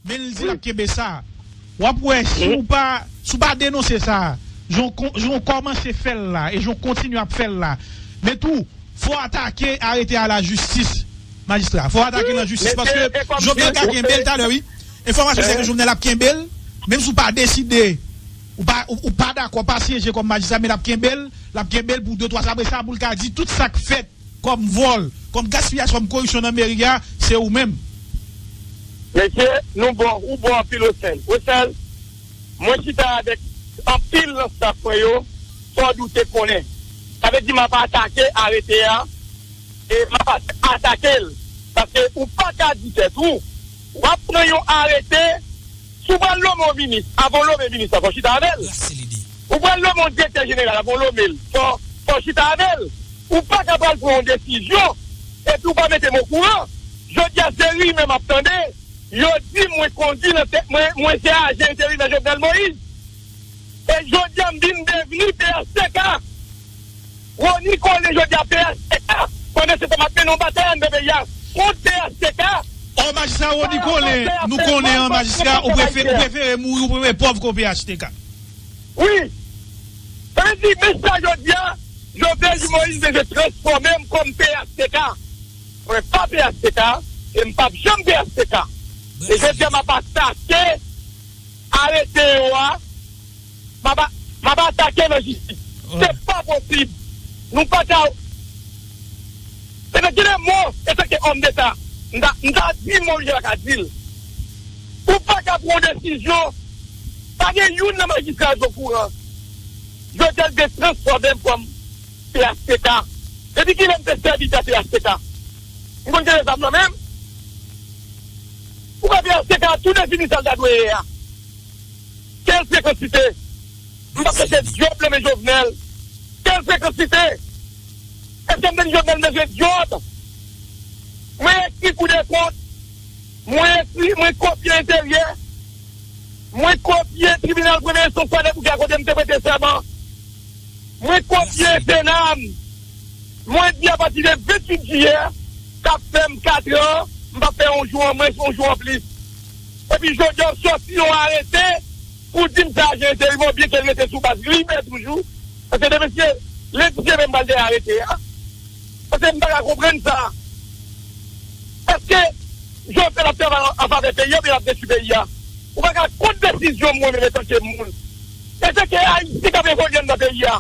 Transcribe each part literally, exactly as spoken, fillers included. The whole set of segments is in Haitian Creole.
Men l di l ap kenbe sa. W ap wè, si w pa, si w pa denonse sa, jan w kon- jan w kòmanse fè l la, e jan w kontinye ap fè l la, men tou, fò w atake arete a lajistis, majistra. Fò w atake l an jistis, paske Jovenel ka kenbe l talè, wi. Enfòmasyon se ke Jovenel ap kenbe l, menm si w pa deside, ou pa, ou, ou pa dakò, pa syeje kòm majistra, men l ap kenbe l, l ap kenbe l pou de, twa, apre sa, pou l ka di tout sa k fèt kòm vòl, kòm gaspiyaj, kòm koripsyon nan meri a, se ou menm. Mesye, nou bon, ou bon anpil, Wesèl. Wesèl, mwen chita avèk anpil nan staff mwen yo, fò w te konnen. Sa vle di m ap atake arete a, e m ap atake l. Paske ou pa ka di tèt ou, w ap pran yon arete, si w pral lonmen yon minis, avan w lonmen minis la, fò w chita avè l. Ou pral lonmen yon direktè jeneral, avan w lonmen l, fò, fò w chita avè l. Ou pa ka pral pran yon desizyon, epi w pa mete m okouran. Jodi a, se rimè m ap tande. Yo di mwen kondui nan tèt mwen, mwen se ajan enterimè Jovenel Moïse. E jodi a, m vin devni P H T K. Rony Colin jodi a P H T K. Pandan se tan, m ap mennen yon batay anndan peyi a kont P H T K. Ò, majistra Rony Colin, nou konnen an, majistra, ou prefere, ou prefere mouri, ou prefere pòv ke P H T K. Wi. Sa vle di, men sa jodi a, Jovenel Moïse bezwen transfòme m kòm P H T K. Mwen pa P H T K, e m p ap janm P H T K. E jodi a, m ap atake arete yo a, m ap, m ap atake lajistis. Se pa posib. Nou pa ka. Se nan ki mo, etanke òm deta, m ta, m ta di mo, m pa ka di l. Ou pa ka pran yon desizyon, pa gen youn nan majistra yo okouran. Jodi a, l te transfòme m kòm P H T K. Depi kilè m te sèvitè P H T K? M konn gen zam nan men m. Ou ka P H T K, tou defini sa l ta dwe ye a. Kèl frekansite? M p ap chèche djòb nan men Jovenel. Kèl frekansite? Èske m te di Jovenel bezwen djòb? Mwen ekri Kou dè kont. Mwen ekri, mwen kopye Enteryè. Mwen kopye tribinal premye enstans Kwadèboukè kote m te prete sèman. Mwen kopye Sena m. Mwen di apati de venntuit jiyè, k ap fè m kat an, m p ap fè yon jou an mwens, yon jou an plis. Epi jodi a, w sòti yon arete pou di m se ajan enterimè, byen ke l rete sou baz rimè toujou. Paske demen, si lendi se menm pral dèyè arete a. Paske m pa ka konprann sa. Èske Jovenel ap travay an favè peyi a oubyen l ap detwi peyi a? Ou pa ka kont desizyon mwen menm antanke moun. Etanke Ayisyen k ap evolye anndan peyi a,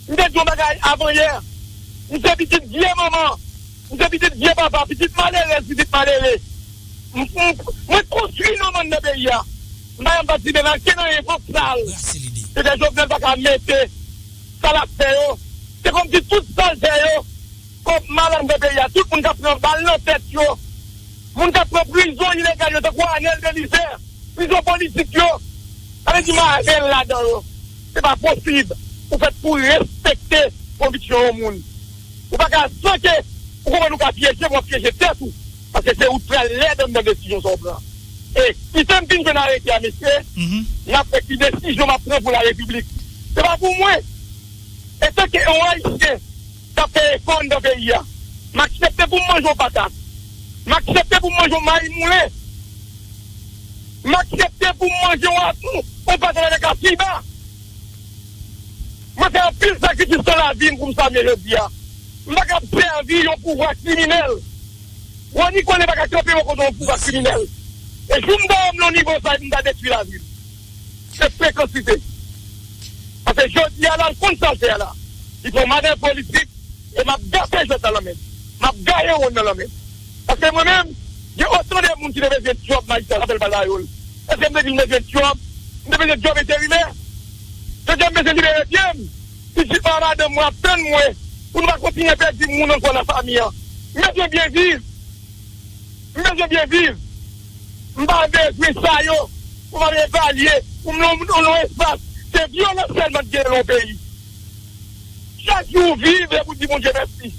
m te di yon bagay avan yè. M se pitit vye manman. M se pitit vye papa, pitit malerèz, pitit malere. M, m, mwen konstwi non m anndan peyi a. M pa janm patisipe nan kenn anyen vòt sal. Se te Jovenel pa ka mete sa l ap fè yo. Se kòmsi tout sa l fè yo, kòb mal anndan peyi a, tout moun k ap pran bal nan tèt yo, moun k ap pran prizon ilegal yo, tankou Arnel Belizaire, prizon politik yo, sa vle di m avè l ladan yo. Se pa posib. Ou fèt pou respekte konviksyon yon moun. Ou pa ka sanke, ou konprann, ou ka pyeje, w ap pyeje tèt ou. Paske se ou k pral lèd anndan desizyon sa w pran. E si se m vin jwenn arete a, mesye, n ap wè ki desizyon m ap pran pou larepiblik. Se pa pou mwen. Etanke yon Ayisyen k ap fè efò anndan peyi a, m aksepte pou m manje yon patat. M aksepte pou m manje yon mayi moulen. M aksepte pou m manje yon, yon patat avèk asiba. Mwen fè anpil sakrifis nan lavi m pou m sa m ye jodi a. M pa ka ap sèvi yon pouvwa kriminèl. Rony Colin pa ka kanpe bò kote yon pouvwa kriminèl. E jou m ta wè m nan nivo sa, m ta detwi lavi m. Se frekansite. Paske jodi a la, l konn sa l fè a la. Li pran madanm politik, e m ap gaye jwèt la nan men l. M ap gaye wonn nan nan men l. Paske mwen menm, gen otan de moun ki te bezwen djòb majistra, sa fè l pa dayòl. Èske m te di m bezwen djòb? M te bezwen djòb enterimè. Jodi a, m bezwen libere pye m. Pitit mwen ak madanm mwen ap tann mwen pou nou pa kontinye pèdi moun ankò nan fanmi an. M bezwen byen viv. M bezwen byen viv. M pa bezwen sa yo pou m ap evalye, pou m nan yon espas. Se vyolans sèlman ki gen nan yon peyi. Chak jou w viv, epi w di Bondye mèsi.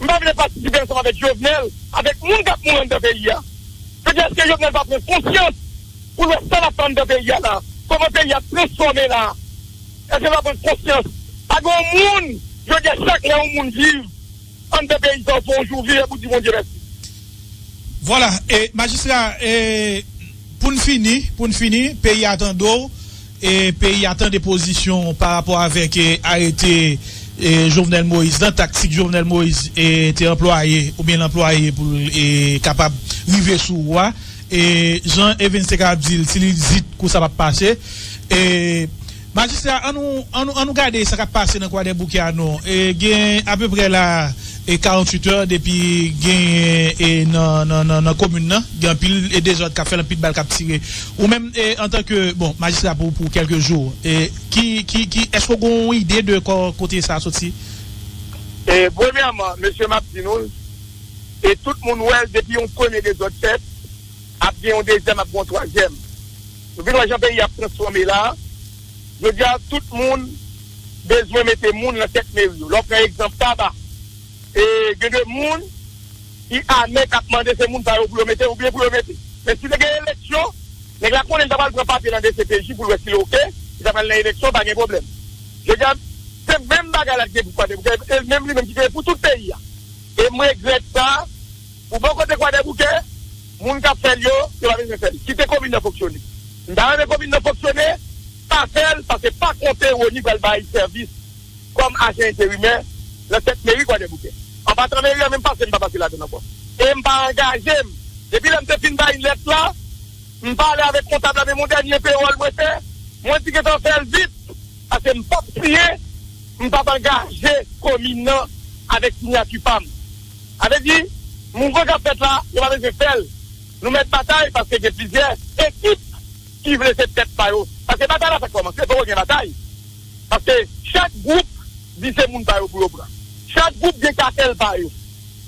M pa vle patisipe ansanm avèk Jovenel, avèk moun k ap mouri anndan peyi a. Jodi a, èske Jovenel pa pran konsyans pou l wè sa l ap fè anndan peyi a la? Kòman peyi a ap transfòme la? Èske l pa pran konsyans? Pa gen yon moun, jodi a, chak lè yon moun viv anndan peyi sa, w fè yon jou viv epi w di Bondye mèsi. Vwala, e, majistra, e, pou n fini, pou n fini, peyi a tande w, e peyi a tande pozisyon w pa rapò avèk, e, arete, e, Jovenel Moïse lan, taktik Jovenel Moïse, e, te anplwaye, oubyen l anplwaye pou l, e, kapab rive sou ou a. E, jan Evens te ka ap di l, si li zit, kou sa p ap pase. E, Majistra, an nou, an nou, an nou gade sa k ap pase nan Kwadèboukè a non. E, gen apeprè la, e, karanntuit è depi genyen, e, nan, nan, nan, nan komin nan, gen anpil, e, dezòd k ap fèt, anpil bal k ap tire. Ou menm, e, antanke, bon, majistra pou, pou kèlke jou, e, ki, ki, ki, èske w gen yon ide de kò, kote sa soti? E, premyèman, mesye, m ap di nou l, e tout moun wè l, depi yon premye dezòd fèt, ap gen yon dezyèm, ap gen yon twazyèm. Nou vin wè jan peyi a ap transfòme la. Jodi a, tout moun bezwen mete moun nan tèt meri yo. Lè w pran egzanp Taba, e gen de moun ki amè k ap mande se moun pa yo pou yo mete oubyen pou yo mete. Men si te gen eleksyon, nèg la konnen l ta pral pran papye nan D C P J pou l wè si l oke, li ta pral nan eleksyon, pa gen pwoblèm. Jodi a, se menm bagay la ki gen pou Kwadèboukè, e menm li menm ki gen pou tout peyi a. E m regrèt sa, pou bò kote Kwadèboukè, moun k ap fè l yo, yo pa bezwen fè l. Kite komin nan fonksyone. M ta renmen komin nan fonksyone, pa fè l, paske pa konte Rony pral bay sèvis kòm ajan enterimè nan tèt meri Kwadèboukè. An patan meri an menm pase, m pa pase ladan l ankò. E m pa angaje m. Depi lè m te fin bay lèt la, m pale avèk kontab la, men mon dènye pewòl mwen fè, mwen di gentan fè l vit, paske m p ap siyen, m p ap angaje komin nan avèk siyati pa m. Sa vle di, mouvman k ap fèt la, yo pa bezwen fè l. Nou mèt batay paske gen plizyè ekip ki vle se tèt pa yo. Paske batay la fèk kòmanse, poko gen batay. Paske chak gwoup di se moun pa yo pou yo pran. Chak gwoup gen katèl pa yo.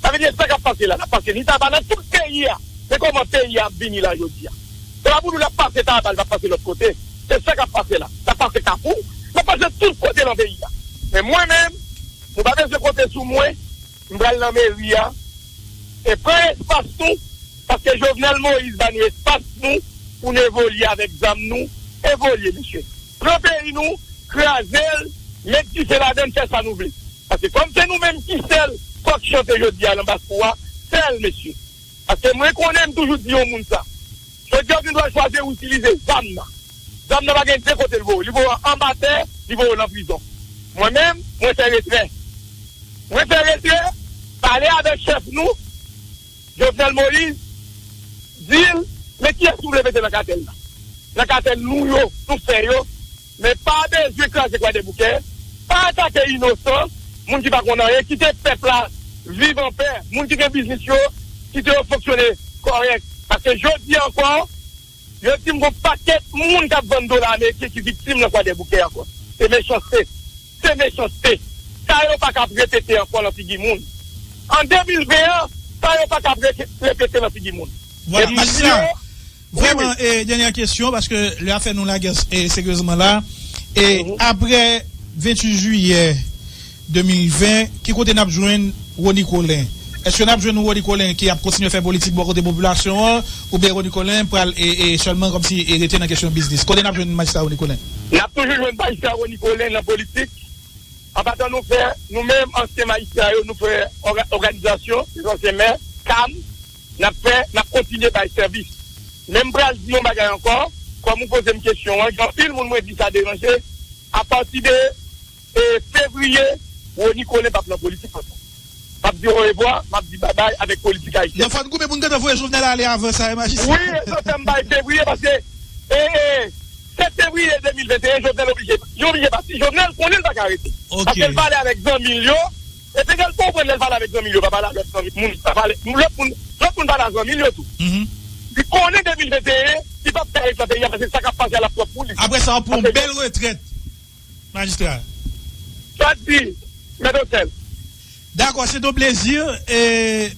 Sa vle di, e sa k ap pase la, l ap pase ni Taba nan tout peyi a. Men kòman peyi a ap vini la jodi a? Se pa pou nou l ap pase Taba, l p ap pase lòt kote. Se sa k ap pase la. L ap pase Kafou, l ap pase tout kote nan peyi a. Men mwen menm, nou pa bezwen konte sou mwen. M pral nan meri a. E pran espas nou, paske Jovenel Moïse ba nou espas nou pou n evolye avèk zam nou. Evolye, mesye. Pran peyi nou, kraze l, met dife ladan l, fè sa nou vle. Paske kòm se nou menm ki sèl kòk chante jodi a nan Baskou a, fè l, mesye. Paske mwen konnen, m toujou di yon moun sa. Jodi a, w gen dwa chwazi itilize zam nan. Zam nan pa gen de kote l voye w. Li voye w anba tè, li voye w nan prizon. Mwen menm, mwen fè retrè. Mwen fè retrè, pale avèk chèf nou, Jovenel Moïse, di l, men kiyès ou vle mete nan katèl la? Nan katèl nou yo, nou fè yo, men pa bezwen kraze Kwadèboukè, pa atake inosan, moun ki pa konn anyen, kite pèp la viv anpè, moun ki gen biznis yo, kite yo fonksyone kòrèk. Paske jodi a ankò, yo di m gon pakèt moun k ap vann dola ameriken ki viktim nan Kwadèboukè ankò. Se mechanste. Se mechanste. Sa yo pa ka ap repete ankò nan figi moun. An de mil ven an, sa yo pa ka ap re- repete nan figi moun. Vwala, e majistra, misye, wi, vrèman, wi. E, dènyè kesyon, paske lè a fè nou lagè, e, seryezman la. E, mhm, apre venntuit jiyè de mil ven, ki kote n ap jwenn Rony Colin? Èske n ap jwenn yon Rony Colin ki ap kontinye fè politik bò kote popilasyon an, oubyen Rony Colin pral, e, e, sèlman kòmsi, e, rete nan kesyon biznis? Kote n ap jwenn majistra Rony Colin? N ap toujou jwenn majistra Rony Colin nan politik. An patan nou fè, nou menm ansyen majistra yo, nou fè òga- òganizasyon, les anciens maires, kam, n ap fè, n ap kontinye bay sèvis. Men m pral di yon bagay ankò, kòm ou poze m kesyon an, gen anpil moun mwen di sa deranje, apati de, e, fevriye, Rony Colin p ap nan politik ankò. M ap di orevwa, m ap di babay avèk politik ayisyèn. Non, fò n goumen pou n gentan voye Jovenel ale avan sa, e majistra. Wi, e sa fè m bay fevriye, paske, e, e, sèt fevriye de mil venteyen, Jovenel oblije, li oblije pati. Jovenel konnen l pa ka rete. Ok. Paske l pale avèk zanmi l yo, epi lè l konprann lè l pale avèk zanmi l yo, pa pale a lòt zanmi, moun, pa pale, lòt moun, lòt moun pale a zanmi l yo tou. Mhm. Li konnen de mil venteyen, li p ap ka ret nan peyi a, paske sa k ap pase a l ap twòp pou li. Apre sa, w ap pran yon bèl retrèt, majistra. Sa di, mèt Otèl. Dakò, se yon plezi, e,